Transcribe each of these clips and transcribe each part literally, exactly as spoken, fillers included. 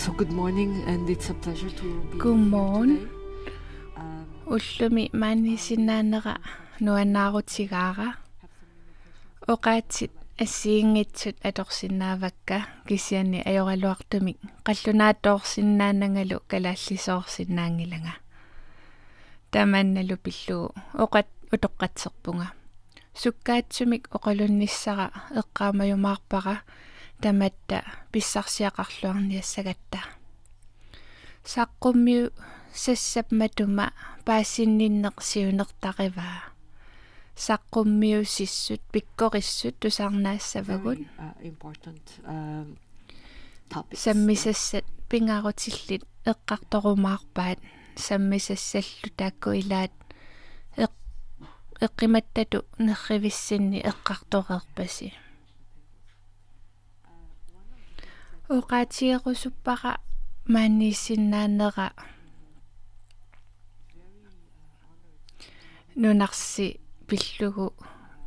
So good morning, and it's a pleasure to be Godmorgen. Here today. Um, Ullumi maaniissinnaanera nuannaarutigaara. Oqaatsit assigiinngitsut atorsinnaavakka, kisianni ajoraluartumik qallunaatoorsinnaanangalu kalaallisoorsinnaanngilanga. Tamannalu pillugu oqat-, utoqqatserpunga. Sukkaatsumik oqalunnissara eqqaamajumaarpara tamatta pissarsiaqarluarniassagatta. Saqqummiussassap matuma paasinninneq siunertarivaa. Saqqummiussissut pikkorissut tusarnaassavagut. Very, uh, important, um, topics. Sammisassat pingaarutillit eqqartorumaarpaat, sammisassallu taakku ilaat eq-, eqimattatut nerrivissinni eqqartoreerpasi. Oqaatigerusuppara maaniissinnaanera nunarsi pillugu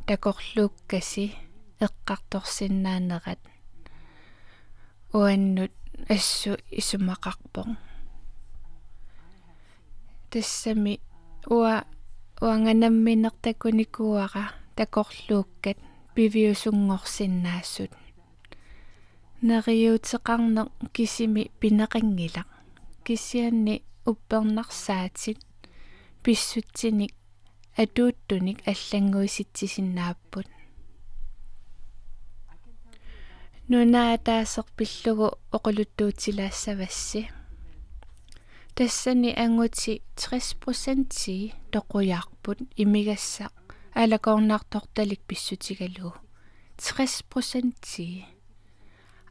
takorluukkasi eqqartorsinnaanerat uannut assut isumaqarpoq. Tassami ua-, uanga nammineq takunikuuara takorluukkat piviusunngorsinnaasut. Neriuuteqarneq kisimi pineqanngilaq, kisianni uppernarsaatit pissutsinik atuuttunik allannguisitsisinnaapput. Nuna ataaseq pillugu oqaluttuutilaassavassi. Tassani angutit tres procentii toqujaarput imigassaq aalakoornartortalik pissutigalugu. Tres procentii.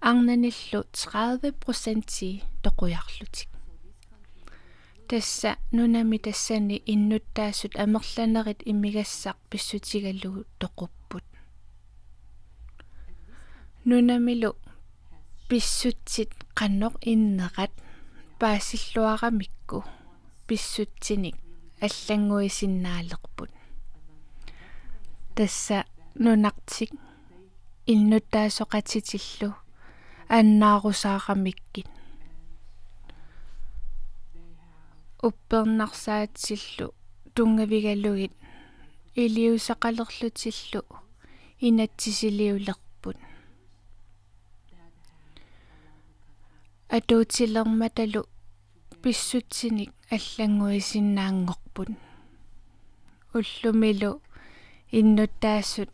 Arnanillu tredive procentii toqujaarlutik. Tassa nunami tassani innuttaasut amerlanerit imigassaq pissutigalugu toqupput. Nunamilu pissutsit qanoq innerat paasilluaramikku pissutsinik allannguisinnaalerput. Tassa nunartik innuttaasoqatitillu annaarusaaramikkit. Uppernarsaatillu tunngavigalugit iliuuseqalerlutillu inatsisiliulerput. Atuutilermatalu pissutsinik allannguisinnaanngorput. Ullumilu innuttaasut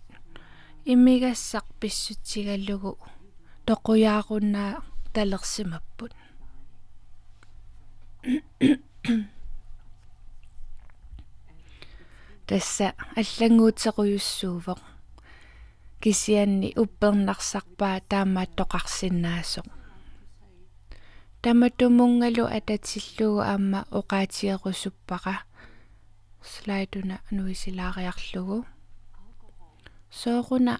imigassaq pissutigalugu toqujaarunnaartalersimapput. Tassa allannguuterujussuuvoq. Kisianni uppernarsarpaa taamaattoqarsinnaasoq. Tamatumunngalu atatillugu aamma oqaatigerusuppara. Slide-una nuisilaariarlugu. Sooruna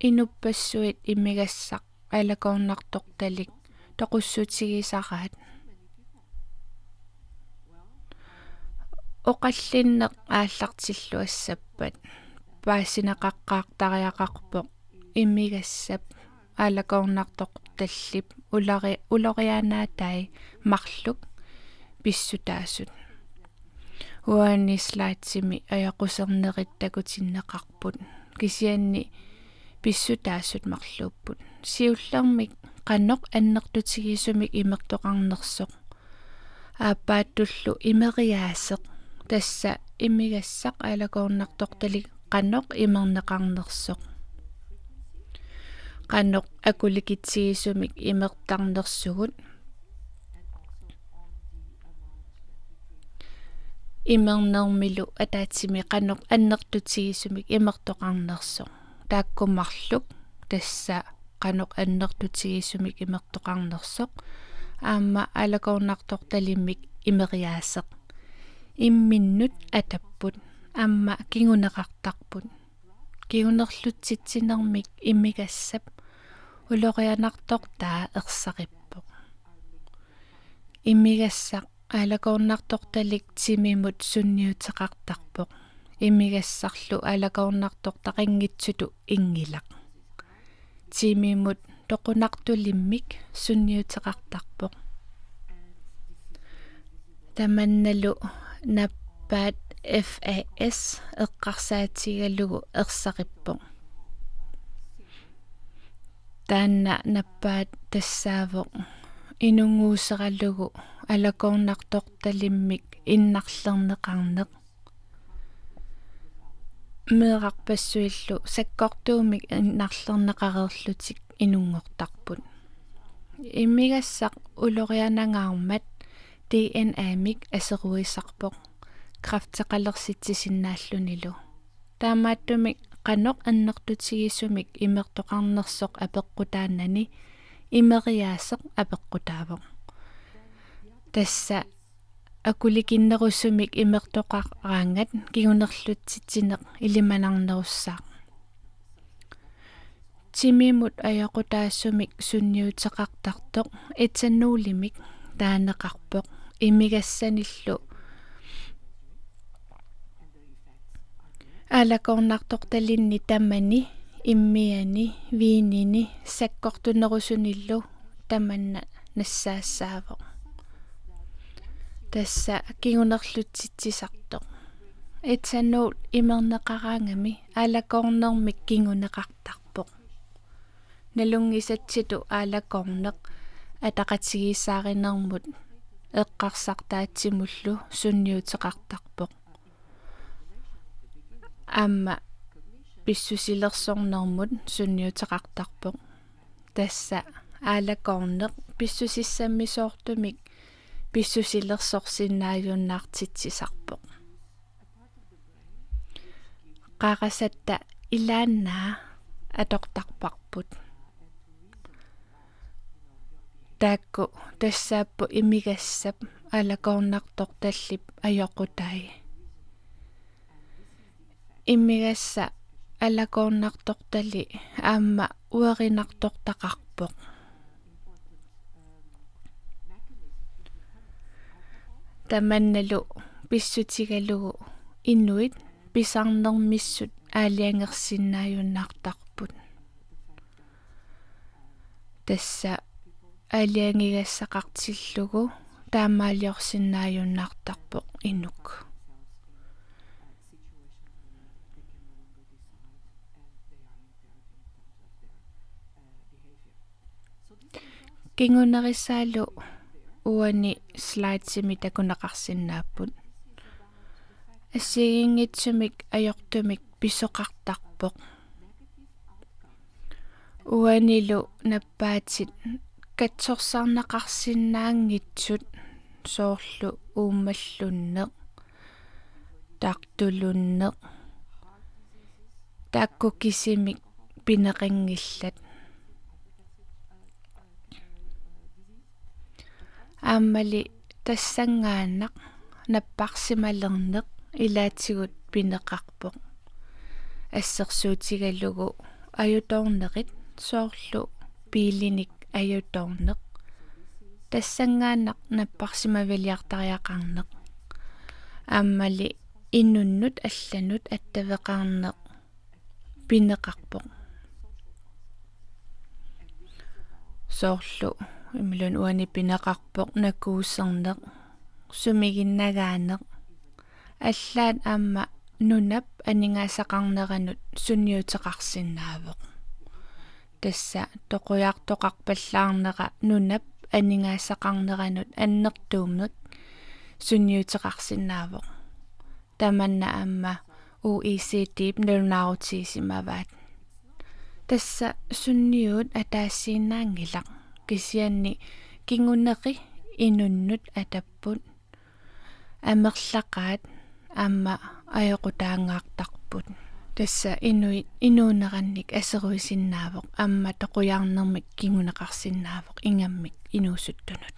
inuppassuit imigassaq aalakoornartortalik toqussutigisaraat? Oqallinneq aallartilluassappat paasineqaqqaartariaqarpoq imigassap aalakoornartortallip ulori-, ulorianaatai marluk pissutaasut. Uani slide-imi ajoqusernerit takutinneqarput, kisianni pissutaasut marluupput. Siullermik qanoq annertutigisumik imertoqarnersoq. Aappaattullu imeriaaseq, tassa imigassaq aalakoornartortalik qanoq imerneqarnersoq. Qanoq akulikitsigisumik imertarnersugut. Imernermilu ataatsimik qanoq annertutigisumik imertoqarnersoq. Taakku marluk tassa qanoq annertutigisumik imertoqarnersoq. Aamma aalakoornartortalimmik imeriaaseq. Imminnut atapput. Aamma kinguneqartarput. Kingunerlutsitsinermik imigassap ulorianartortaa ersarippoq. Imigassaq aalakoornartortalik timimut sunniuteqartarpoq. Imigassarlu aalakoornartortaqanngitsutut inngilaq. Timimut toqunartulimmik sunniuteqartarpoq. Tamannalu nappaat F A S eqqarsaatigalugu ersarippoq. Taanna nappaat tassaavoq inunnguuseralugu aalakoornartortalimmik innarlerneqarneq. Meerarpassuillu sakkortuumik innarlerneqareerlutik inunngortarput. Imigassaq ulorianangaarmat D N A-mik aseruisarpoq kræfteqalersitsisinnaallunilu. Taamaattumik qanoq annertutigisumik imertoqarnersoq apeqqutaanani imeriaaseq apeqqutaavoq. Tassa akulikinnerusumik imertoqaraangat kingunerlutsitsineq ilimanarnerussaaq. Timimut ajoqutaasumik sunniuteqartartoq etanolimik taaneqarpoq imigassanillu aalakoornartortalinni tamani, immiani, viinini sakkortunerusunillu tamanna nassaassaavoq. Tassa kingunerlutsitsisartoq. Etanol imerneqaraangami aalakoornermik kinguneqartarpoq. Nalunngisatsitut aalakoorneq ataqatigiissaarinermut eqqarsartaatsimullu sunniuteqartarpoq. Aamma pissusilersornermut sunniuteqartarpoq. Tassa aalakoorneq pissusissamisoortumik pissusilersorsinnaajunnaartitsisarpoq. Qarasatta ilaannaa atortarparput. Taakku tassaapput imigassap aalakoornartortallip ajoqutai. Imigassaq aalakoornartortali aamma uerinartortaqarpoq. Tamannalu pissutigalugu inuit pisarnermissut aalajangersinnaajunnaartarput. Tassa aalajangigassaqartillugu taamaaliorsinnaajunnaartarpoq inuk. Kingunerissaalu uani slidesimi takuneqarsinnaapput. Assigiinngitsumik ajortumik pisoqartarpoq. Uanilu nappaatit katsorsarneqarsinnaanngitsut soorlu uummallunneq, tartulunneq, taakku kisimik pineqanngillat. Aammali tassanngaannaq napparsimalerneq ilaatigut pineqarpoq. Assersuutigalugu ajutoornerit soorlu biilinik ajutoorneq. Tassanngaannaq napparsimaviliartariaqarneq. Aammali inunnut allanut attaveqarneq pineqarpoq. Soorlu imaluunniit uani pineqarpoq nakuuserneq, sumiginnagaaneq, allaat aamma nunap aningaasaqarneranut sunniuteqarsinnaavoq. Tassa toqujartoqarpallaarnera nunap aningaasaqarneranut annertuumik sunniuteqarsinnaavoq. Tamanna aamma O E C D-p nalunaarutigisimavat. Tassa sunniuut ataasiinnaanngilaq, kisianni kinguneri inunnut atapput, amerlaqaat aamma ajoqutaangaartarput. Tassa inuit inuunerannik aseruisinnaavoq aamma toqujaarnermik kinguneqarsinnaavoq ingammik inuusuttunut.